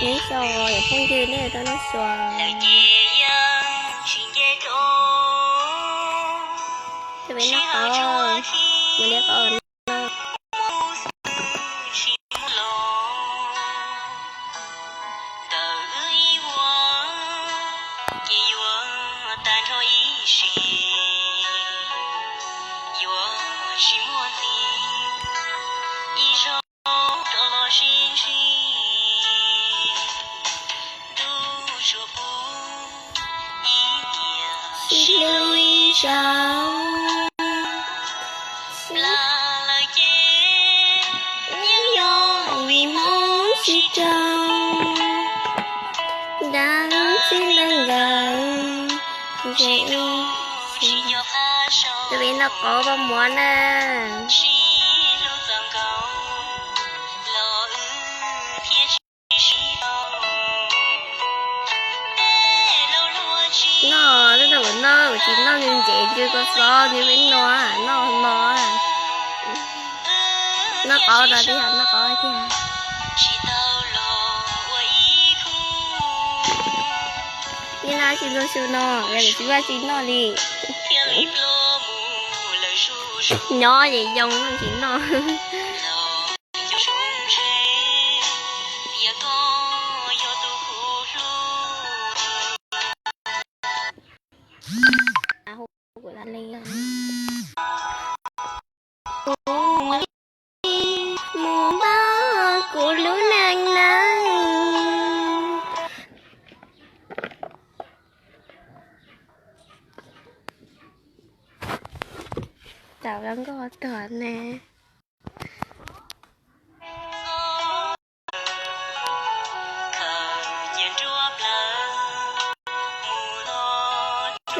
Neb xyaum yog phooj ywg nej rau noj xyuas. Cov peb noj qauv, mus li qauv no. Xib hlub ib zaug, xib lawm ces yeej yog vim Hmoob sib raug, dab txib ntawm nkawd ntshe ib tug vim noj qauv paj muab na. Noj, noj, noj, tsis noj nws ntsev ntsws koj xob nws me no, noj no. Noj qauv no tiag, noj qauv tiag. Yeej noj tsis ntxuag su no, yog tsis vaj tsis noj li. Nyob ces yoo tsis noj. Mus npaj kuv lub neej neeg. Tam nkauj tuag ne.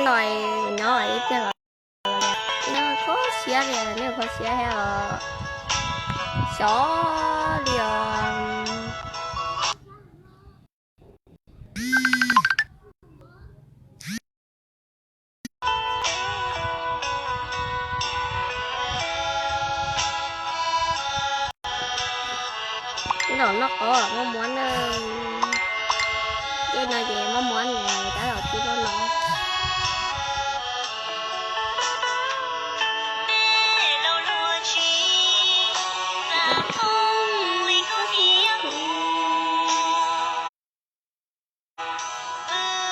Noj, nyob ib pliag los noj kho siab li, noj kho siab thiab os. Xyov li os. Noj qauv maj muab na. Tej no ces maj muab nws tab tom tib loj no.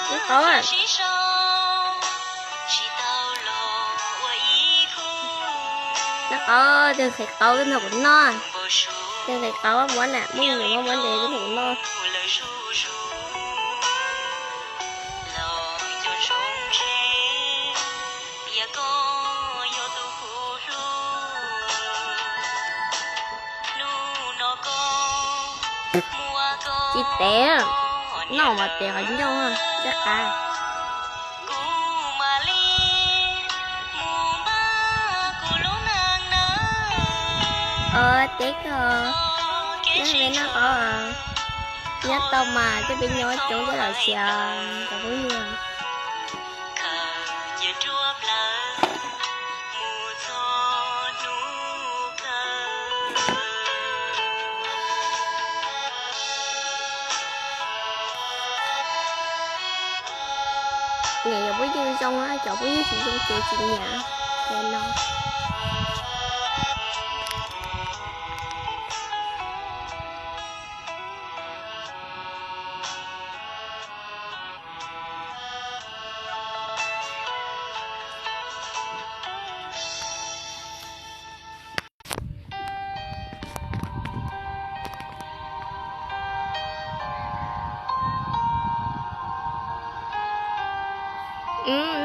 Noj qauv, noj qauv, tej nqhis qauv twb nrog kuv noj. Tej nqhis qauv maj muab na, muaj nws maj muab ntev twb nrog kuv noj. Tsis tev, noj mas tev qhov ncauj thiab qab. Os, teb koj, neb noj qauv, nyob tau mas, tej peb nyob coob tej los xiav cov phooj ywg. Nyiam cov phooj ywg zoo, cov phooj ywg tsis zoo ces tsis nyiam. Ces no.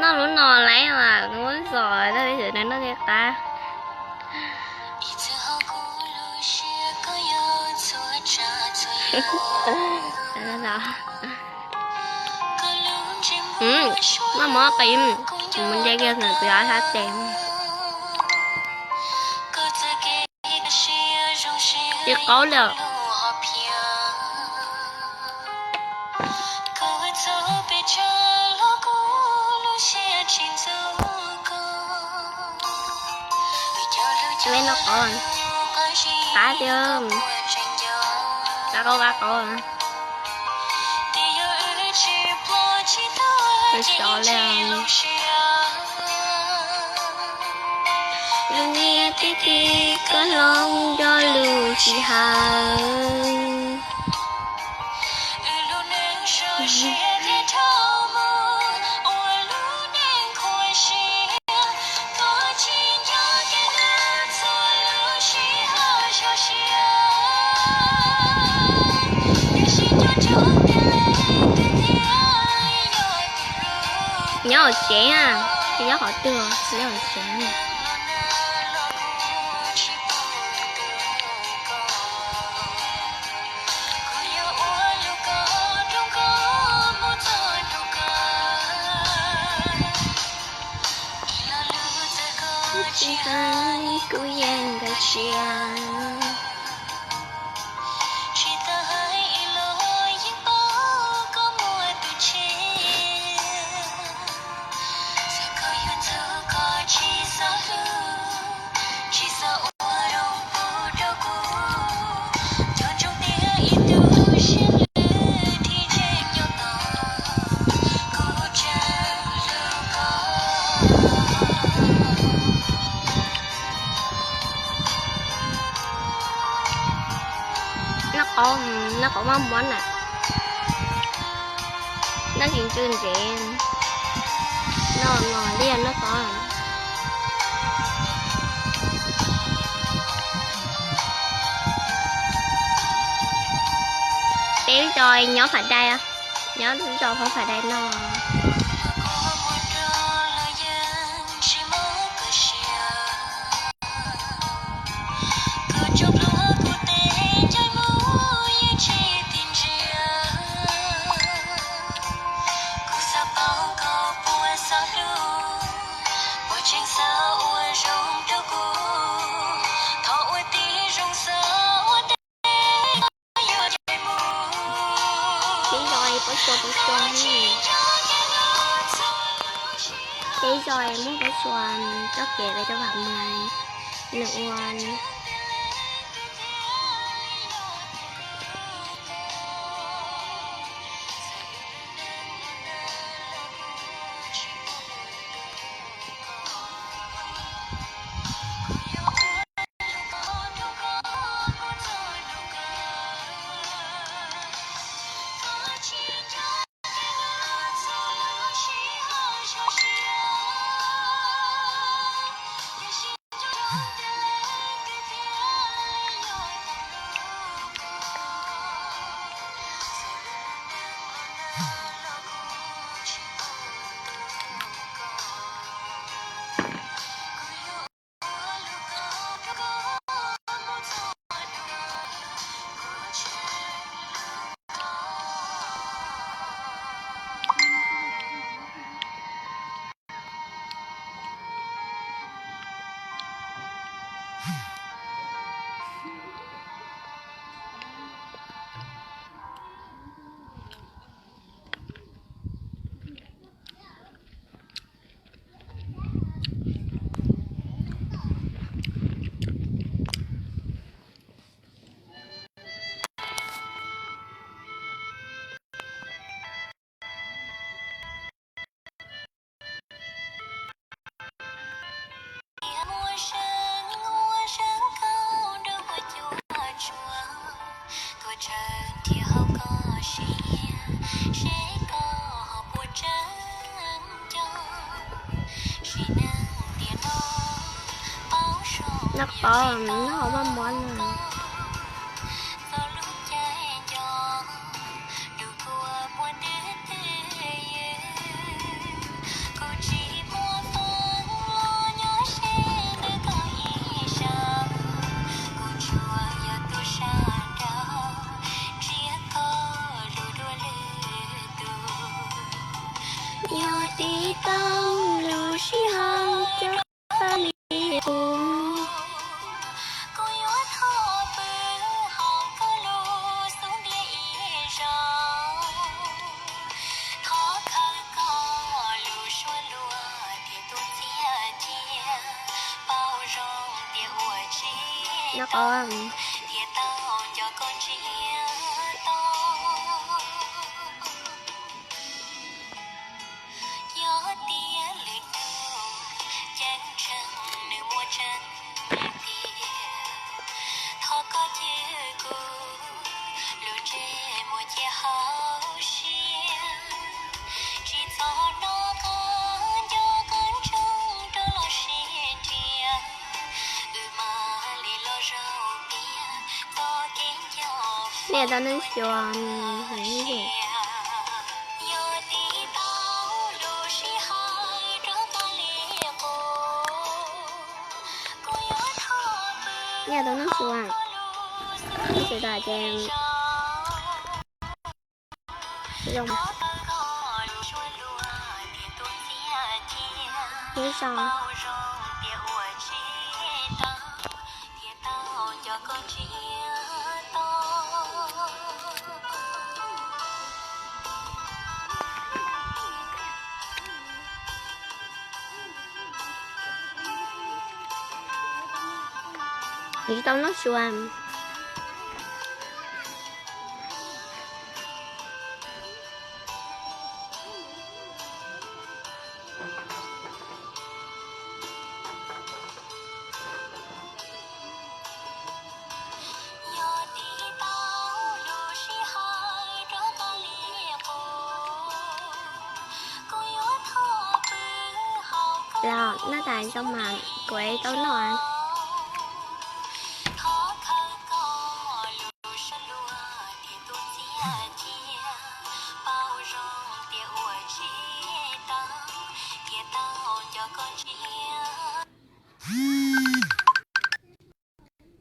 Noj lub no laiv mas muab zom tau li xwb noj tej qab. Maj muab qis, mus nce kiag ntawm kuv yog sab tes. Tsis qaub li. Peb noj qauv, qab tiag, qab qaub qab qaub. Lawv sov li. Lub niag tib tib koj hlob nco lus sij hawm. Nyob hauv tsev na, tsis nyob qhov twg, nyob hauv tsev. Tsis hais kuv yeej nkag siab. Noj qab, noj qab maj muab na. Noj tsis ntsw ntsev, noj los liaj noj qab. Peb zos nyob Phav Dais, nyob zos Phav Dais no. Peb zos pab sua, peb zos muaj pab sua, txoj kev peb rau vam mas nws ua Noj qab, noj qab maj muab na. Yog tiv tauj lub sij hawm coj pab li kuv. Noj qab. Peb tau nub xyuas. Peb tau nub xyuas. Nub xyuas tas ces zoo. Ib so. Tsis tau nub xyuas. Los noj tas zoo mas kuv tau noj.